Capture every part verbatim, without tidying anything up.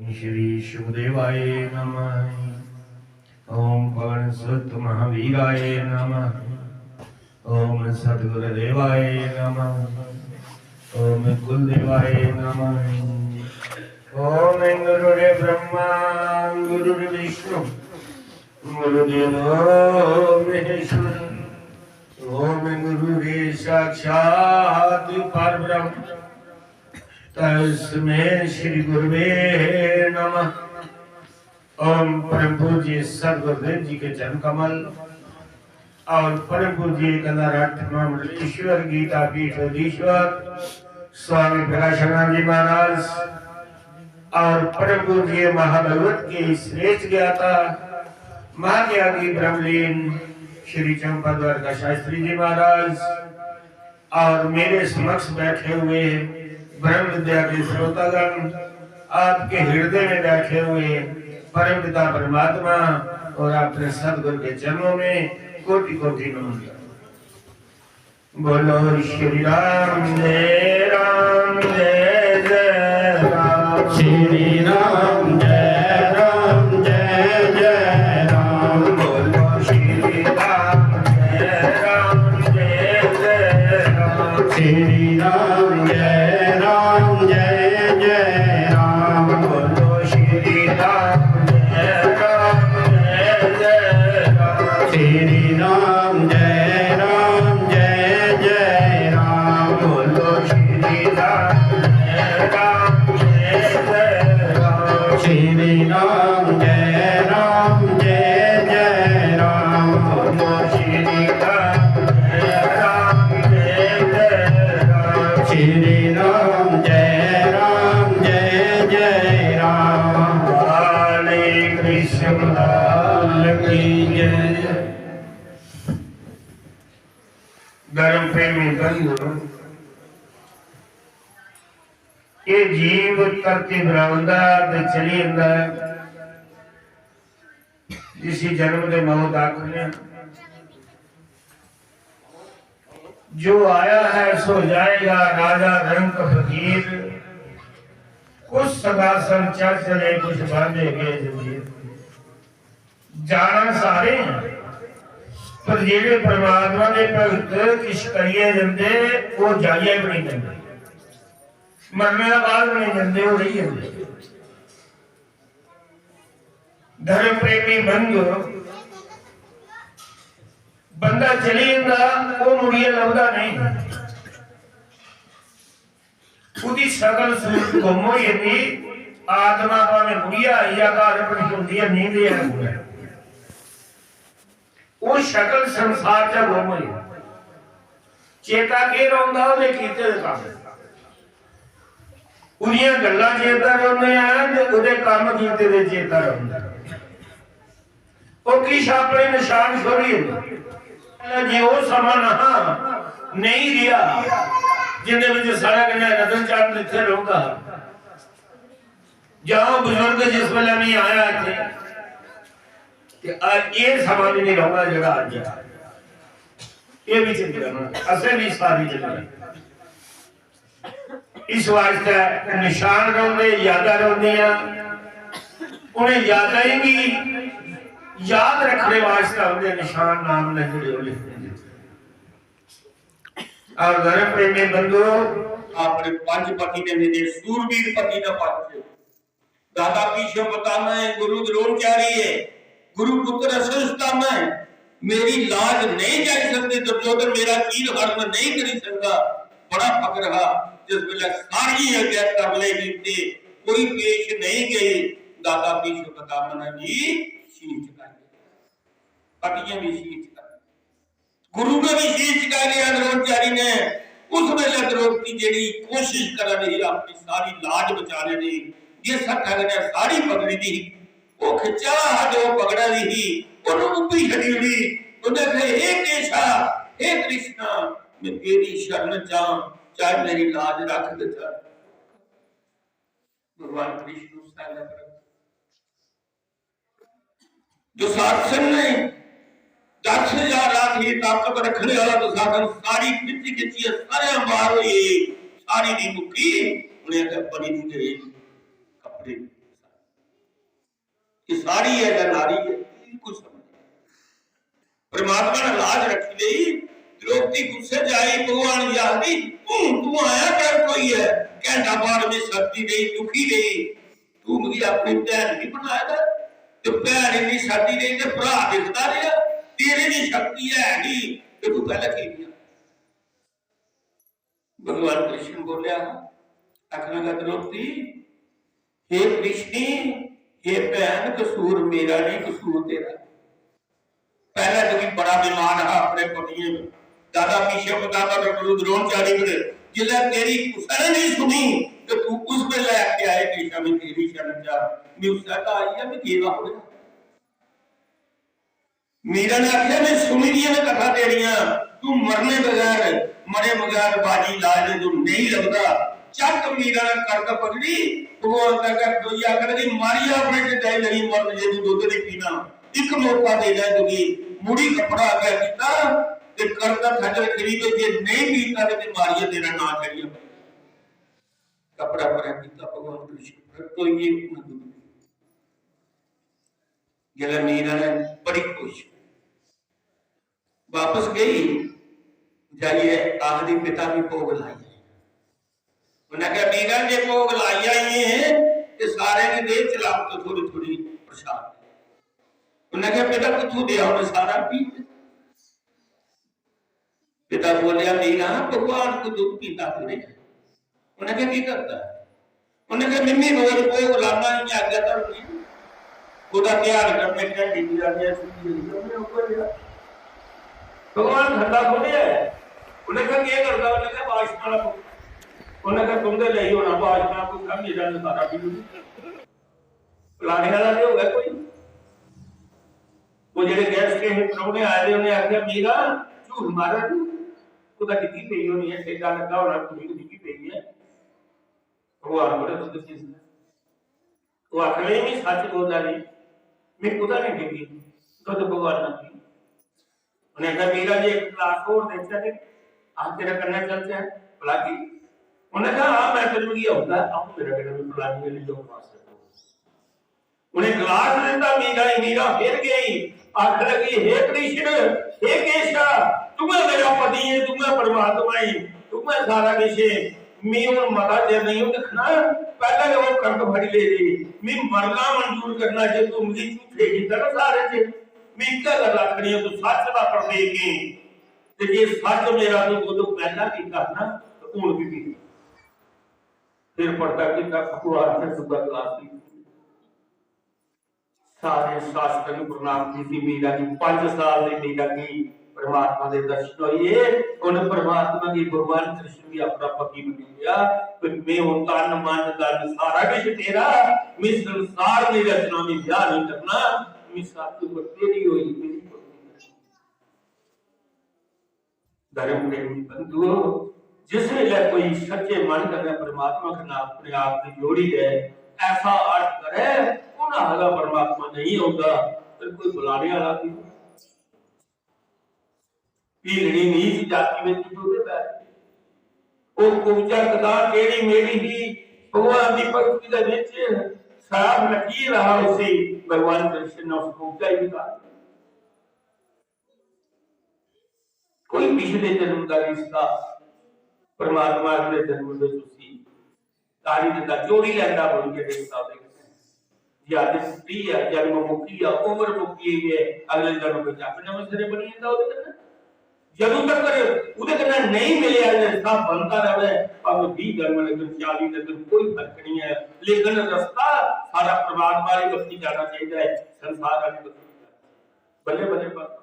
श्री शुकदेवाय नमः। ओम पवन सुत महावीराय नमः। ओम सतगुरुदेवाय नमः। ओम कुलदेवाय नमः। ओम गुरुर्ब्रह्मा गुरुर्विष्णु गुरुदेवो महेश्वर। ओम गुरुर्साक्षात् परब्रह्म तस्मै श्री गुरुवे नमः। ओम परम पूज्य सदगुरुदेव जी के चरण कमल और परम पूज्य कलारत्न महामंडलेश्वर गीता पीठाधीश्वर स्वामी प्रकाशानंद जी महाराज और परम पूज्य महाभगवत के श्रेष्ठ ज्ञाता महात्यागी ब्रह्मलीन श्री चंपा द्वारका शास्त्री जी महाराज और मेरे समक्ष बैठे हुए ब्रह्म विद्या के श्रोतागण, आपके हृदय में बैठे हुए परम पिता परमात्मा और अपने सदगुरु के चरणों में कोटि कोटि नमन। बोलो श्री राम जय राम जय जय राम। श्री राम जय राम जय जय राम। बोलो श्री राम जय राम जय जय राम। श्री राम जय राम जय जय राम। बोलो श्री राम जय राम जय जय राम। श्री राम जय राम जय जय राम। बोलो श्री राम जय राम जय जय राम। श्री राम जय राम जय जय राम। बोलो श्री राम जय राम जय जय राम। श्री राम जय राम जय जय राम। काली कृष्ण लाल की जय। धर्म प्रेमी बंधु, ये जीव धरती पर आंदा ते चली जंदा है, जिसी जन्म ते मौत आखने। जो आया है सो जाएगा, राजा रंक फकीर, कुछ सदासन चल चले, कुछ बांधे गए जंजीर। जाना सारे हैं, पर जेह्ड़े परमात्मा दे भगत किश करियै जंदे, ओह् जाइयै बी नेईं जंदे, मरने दे बाद बी नेईं जंदे, ओह् रेही जंदे। धर्म प्रेमी बंधु, बंदा चली जंदा, ओह् मुड़ियै लभदा नेईं। ओह्दी शकल सूरत गुम होई जंदी, आत्मा भामें मुड़ियै आई जा घर, पर होंदी ऐ नींद ऐ। ओह् शकल संसार चा गुम होई जंदी। चेता केह् रौंह्दा? ओह्दे कीते दे कम्म। ओह्दियां गल्लां चेता रौंह्दियां ते ओह्दे कम्म कीते दे चेता रौंह्दे। ओह् किश अपने नशान छोड़ी जंदे। जे ओह् समां नहा, नेईं रेहा, जिंदे बिच साढ़े कन्नै रतन चंद इत्थै रौंह्दा हा, जां ओह् बजुर्ग जिस बेल्लै मिगी आया इत्थै, ते अज्ज एह् समां बी नेईं रौह्ना जेह्ड़ा अज्ज ऐ। एह् बी चिंता करना, असें बी सारी जिंदगी इस वास्तै नशान रौंह्दे, यादां रौंह्दियां। उ'नें यादें गी याद रक्खने वास्तै उं'दे नशान नाम ने जेह्ड़े ओह् लिखदे न। और धर्म प्रेमी बंधु, अपने पंज पति ने मेरे सूरबीर पति दा पंज। दादा भीष्म पितामह है, गुरु द्रोणाचार्य है, गुरु पुत्र अश्वत्थामा है। मेरी लाज नहीं जाई सकदी, दुर्योधन मेरा चीर हरण नहीं करी सकदा। बड़ा फकर हा जिस वेले सारी आज्ञा कर ले कीते, कोई पेश नहीं गई। दादा भीष्म पितामह ने भी शीश झुकाई, पतियां भी शीश झुकाई। गुरु ने भी शीश झुकाई लिया द्रोणाचार्य ने। उस वेले द्रौपदी जेह्ड़ी कोशिश करा दी ही अपनी सारी लाज बचाने दी, जिस हत्था कन्नै साड़ी पकड़ी दी ही, ओह् खिच्चा हा जो पकड़ा दी ही, उन्हें उब्बी छड़ी उड़ी। उन्हें आखेआ, "हे केशा, हे कृष्णा, मैं तेरी शरण च आं, चाहे मेरी लाज रख दे चाहे।" भगवान कृष्ण उस वेले पर दुशासन ने दस हजार हाथी ताकत रखने वाला दुशासन सारी खिच्ची खिच्चियै सारे बाहर होई, सारी दी मुक्की। उन्हें आखेआ, "बनी नहीं गई कपड़े।" कि सारी ऐ जां नारी ऐ, एह् कुछ समझ नहीं। परमात्मा ने लाज रखी लेई। द्रौपदी गुस्से च आई, भगवान गी आखदी, "हून तू आया प्रगट होइयै, घैंटा बार में सददी रेही, दुखी रेही, तू मिगी अपनी भैन नहीं बनाए दा, ते भैन इन्नी सददी रेही ते भ्राऽ दिखदा रेहा, तेरे च शक्ति है ही, ते तू पैह्लें की नहीं आया?" भगवान कृष्ण बोलेआ, आखन लगा, "द्रौपदी, हे कृष्णी, हे भैन, कसूर मेरा नहीं, कसूर तेरा। पैह्लें तुगी बड़ा अभिमान हा अपने पतियें पर, दादा भीष्म, दादा द्रोणाचार्य पर, जिसलै तेरी कुसै ने नहीं सुनी, ते तू उस बेल्लै आखेआ, 'हे कृष्णा, मैं तेरी शरण च आं, मैं उस्सै दा आई आं, मैं तेरा होया।'" मीरा ने आखेआ, "मैं सुनी दियां न कथा तेरियां, तू मरने बगैर, मरे बगैर बाजी लाज दे तू नहीं लगदा।" चट मीरा ने करद पकड़ी, भगवान दे अग्गें खड़ोइयै आखन लगी, "मारिया अपने ढिड्डा गी लगी मरन, जे तू दुद्ध नहीं पीना, इक मौका देना ऐ तुगी।" मुड़ी कपड़ा अग्गें कीता ते करद थज्जर खड़ी पे, "जे नहीं पीता ते मैं मारिया तेरा नां छड़िया।" कपड़ा परा कीता, भगवान कृष्ण प्रगट होई गे, उन्हें दुद्ध पी लिया। जिसलै मीरा ने बड़ी खुश, वापस गई, जाइयै आखदी, "पिता गी भोग लाई आई।" उन्हें कहा, "मीरा, जे भोग लाई आई है, ते सारे गी दे, चला तो थोड़ी थोड़ी प्रसाद।" उन्हें कहा, "पिता, कुत्थों दिया, उन्हें सारा पी लिया।" पिता बोलिया, "मीरा, भगवान को दुख पीता तूने।" उन्हें कहा, "की करता है?" उन्हें कहा, "मिम्मी रोज भोग लाना, इयां अग्गें धरनी, ओह्दा ध्यान करने, घंटी बजाने, सुखी होई जाने, ऊपर जा।" भगवान खंदा थोड़े है। उन्हें कहा, "केह् करदा?" उन्हें कहा, "वाशना दा भुक्खा।" उन्हें कहा, "तुंदे लेई होना वाशना, भुक्खा मेरा नजारा भी नहीं।" फलाने वाला ते होऐ कोई। वो जेह्ड़े गेस्ट हे, परौह्ने आए दे, उ'नें आखेआ, "मीरा, झूठ मारा तू, कुतै डिग्गी पेई होनी ऐ, ठेडा लग्गा होना, कुड़ी डिग्गी पेई ऐ।" भगवान बड़े दुख च इसलै। ओह् आखन लगे, "में सच्च बोलदा जी, में कुतै निं डिग्गी, दुद्ध भगवान ने पी।" उ'नें आखेआ, "मीरा जी, इक गलास होर देचै ते अस तेरे कन्नै चलचै, पलागी?" उ'नें आखेआ, "हां, मैं तेरे मिगी औंदा, अ'ऊं तेरे कन्नै बी पलागी, लेई जाओ मास्टर।" उ'नें गलास दित्ता मीरा गी, मीरा फिर गई, आखन लगी, "हे कृष्ण, हे केशव, तुऐं मेरा पति ऐ, तुऐं परमात्मा ऐ, तुऐं सारा किश ऐ। मी हुन मता चिर नेईं दिक्खना, पैह्लें गै ओह् करद फड़ी लेदे। मी मरना मंजूर करना जे तूं मिगी झूठे कीता ना सारे च। मी इक्कै गल्ल आखनी ऐ, तूं सच्च दा प्रतीक ऐ। ते जे सच्च मेरा तूं दुद्ध पैह्लें पीता ना, ते हुन बी पी।" फिर पर्दा कीता, भगवान ने दूआ गलास पी। सारे शास्त्र गी प्रणाम कीती मीरा गी। पंज साल दी मीरा गी परमात्मा दे दर्शन होइए। उन्हें परमात्मा गी, भगवान कृष्ण गी अपना पति मन्नी लिया। कि मैं हूं तन, मन, धन, सारा किश तेरा, मैं संसार दी रचना, मैं ब्याह नहीं करना, मैं सब कुछ तेरी होई, तेरी होई। धर्म प्रेमी बंधुओ, जिस वेले कोई सच्चे मन कन्नै परमात्मा कन्नै अपने आप गी जोड़ी लै, ऐसा अर्थ करे, उन्हां आह्ला परमात्मा नहीं औंदा, फिर कोई बुलाने आह्ला भी नहीं। भीलनी नीच जाति बिच डुबे बैठे। ओह् कुब्जा कतां टेढ़ी मेढ़ी ही, भगवान दी भक्ति दे बिच साफ लगी रहा उसी, भगवान कृष्ण ने उस कुब्जा ही उतार दिया। कोई पिछले जन्म का रिश्ता परमात्मा अगले जन्म में उसी तारी दिता, जोड़ी लैंदा बोल के रिश्ता ओह्दे कन्नै। जे अज्ज छुट्टी ऐ, जन्म मुक्की गेआ, उम्र मुक्की गेई ऐ, अगले जन्म में जग नमें सिरे बनी जंदा ओह्दे कन्नै। जदूं तक ओह्दे कन्नै नेईं मिलेआ, रिश्ता बनदा र'वै, भामें बीह् जन्म लगन, चाली लगन, कोई फर्क नहीं ऐ, लेकिन रस्ता साढ़ा परमात्मा आह्ली बक्खी जाना चाहिदा ऐ, संसार आह्ली बक्खी। बल्लें बल्लें बस।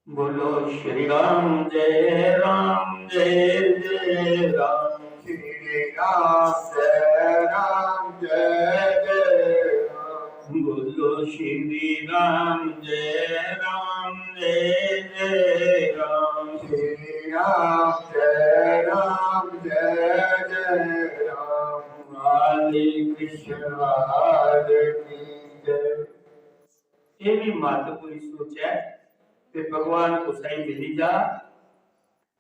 बोलो श्री राम जय राम जय जय राम। श्री राम जय राम जय जय राम। बोलो श्री राम जय राम जय जय राम। श्री राम जय राम जय जय राम। काली कृष्ण महाराज की जय। एह् बी मत कोई सोचै कि भगवान कुसै गी मिली जा,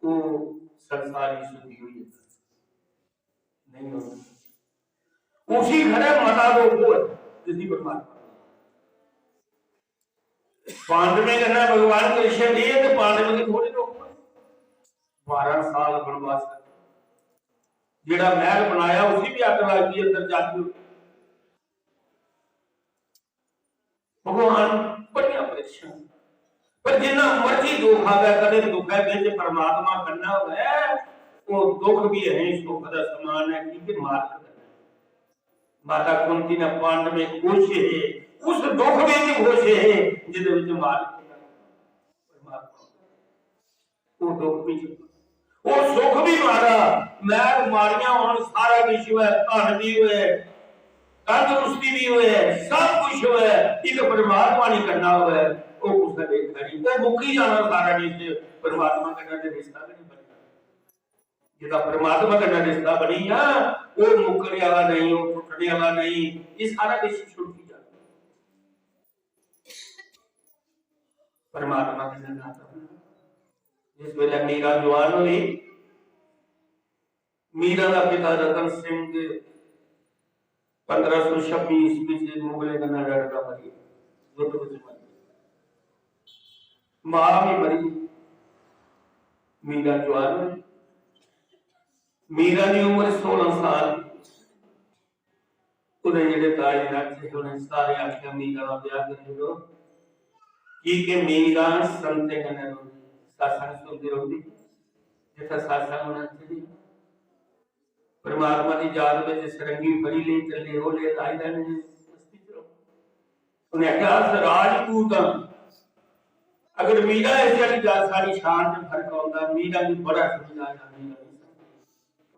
ओह् संसारी सुखी होई जंदा। नहीं होंदा। उसी खरै मता दुख होऐ जिसी परमात्मा। पांडवें कन्नै भगवान कृष्ण रेह् ते पांडवें गी थोड़े दुख होए। बारां साल वनवास कट्टे। जेह्ड़ा मैह्ल बनाया उसी भी अग्ग लग गई, अंदर जादू। भगवान बड़ियां परेशान। पर जिन्ना मर्जी दुख आवै, कदें दुखै बिच परमात्मा कन्नै होऐ, ओह् दुख भी असें सुख दा समान ऐ, की के मालक कन्नै। माता कुंती ने पांडवें खुश हे, उस दुख बिच खुश हे जिदे बिच मालक कन्नै परमात्मा। ओह् दुख भी चुक्का, ओह् सुख भी मारा। मैह्ल मारियां होन, सारा किश होऐ, धन भी होऐ, तंदरुस्ती भी होऐ, सब कुछ होऐ, इक परमात्मा निं करना होऐ, ओह् कुसै लेखा निं, ओह् मुक्की जाना सारा किश। परमात्मा कन्नै ते रिश्ता गै निं बनना। जेह्ड़ा परमात्मा कन्नै रिश्ता बनी जा, ओह् मुक्कने आह्ला नेईं, ओह् टुट्टने आह्ला नेईं, एह् सारा किश छुड़की जाना। परमात्मा कन्नै नाता बना। जिस बेल्लै मीरा जुआन होई, मीरा दा पिता रतन सिंह पंदरां सौ छब्बी ईस्वी च मुगलें कन्नै लड़दा मरी गेआ, युद्ध बिच मरी गेआ। मां भी मरी गेई। मीरा जुआन होई। मीरा दी उम्र सोलां साल। ओह्दे जेह्ड़े ताए चाचे हे, उ'नें सारे आखेआ, "मीरा दा ब्याह करी ओड़ो।" की के मीरा संतें कन्नै रौंह्दी, सत्संग सुनदी रौंह्दी, जित्थै सत्संग होना चाहिदा। परमात्मा दी याद बिच सरंगी फड़ी लेई, चले ओह् ले लाई लैने, मस्ती च रौह्ना। उ'नें आखेआ, "अस राजपूत आं, अगर मीरा इस चाल्ली जा, साढ़ी शान च फर्क औंदा।" मीरा गी बड़ा समझाया, मीरा